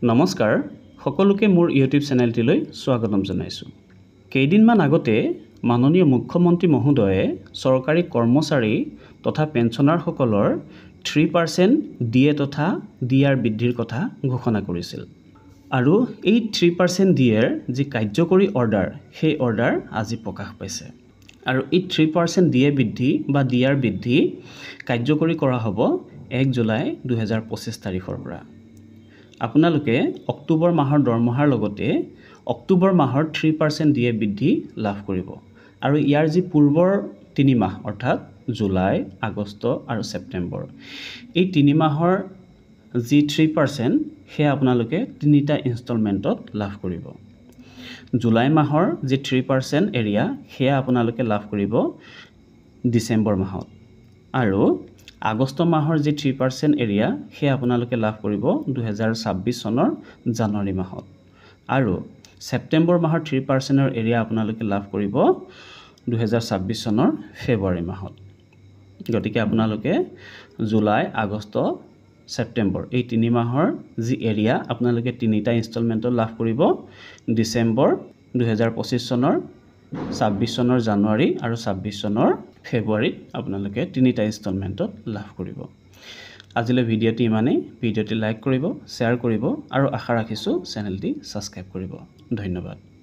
নমস্কাৰ, সকলোকে মোৰ ইউটিউব চেনেলটিলৈ স্বাগতম জনাইছোঁ। কেইদিনমান আগতে মাননীয় মুখ্যমন্ত্ৰী মহোদয়ে চৰকাৰী কৰ্মচাৰী তথা পেঞ্চনাৰসকলৰ 3% ডি এ তথা ডি আৰ বৃদ্ধিৰ কথা ঘোষণা কৰিছিল আৰু এই 3% ডি এৰ যি কাৰ্যকৰী অৰ্ডাৰ, সেই অৰ্ডাৰ আজি প্ৰকাশ পাইছে। আৰু এই 3% ডি এ বৃদ্ধি বা ডি আৰ বৃদ্ধি কাৰ্যকৰী কৰা হ'ব 1 জুলাই 2025 তাৰিখৰ পৰা। আপোনালোকে অক্টোবৰ মাহৰ দৰমহাৰ লগতে অক্টোবৰ মাহৰ 3% ডি এ বৃদ্ধি লাভ কৰিব আৰু ইয়াৰ যি পূৰ্বৰ 3 মাহ, অৰ্থাৎ জুলাই, আগষ্ট আৰু ছেপ্টেম্বৰ, এই 3 মাহৰ যি 3%, সেয়া আপোনালোকে তিনিটা ইনষ্টলমেণ্টত লাভ কৰিব। জুলাই মাহৰ যি 3% এৰিয়াৰ, সেয়া আপোনালোকে লাভ কৰিব ডিচেম্বৰ মাহত আৰু আগষ্ট মাহৰ যি 3% এৰিয়াৰ, সেয়া আপোনালোকে লাভ কৰিব 2026 চনৰ জানুৱাৰী মাহত আৰু ছেপ্টেম্বৰ মাহৰ 3%ৰ এৰিয়াৰ আপোনালোকে লাভ কৰিব 2026 চনৰ ফেব্ৰুৱাৰী মাহত। গতিকে আপোনালোকে জুলাই, আগষ্ট, ছেপ্টেম্বৰ এই 3 মাহৰ যি এৰিয়াৰ, আপোনালোকে তিনিটা ইনষ্টলমেণ্টত লাভ কৰিব, ডিচেম্বৰ 2025 চনৰ, 26 চনৰ জানুৱাৰী আৰু 26 চনৰ ফেব্ৰুৱাৰীত আপোনালোকে তিনিটা ইনষ্টলমেণ্টত লাভ কৰিব। আজিলৈ ভিডিঅ'টি ইমানেই। ভিডিঅ'টি লাইক কৰিব, শ্বেয়াৰ কৰিব আৰু আশা ৰাখিছোঁ চেনেলটি ছাবস্ক্ৰাইব কৰিব। ধন্যবাদ।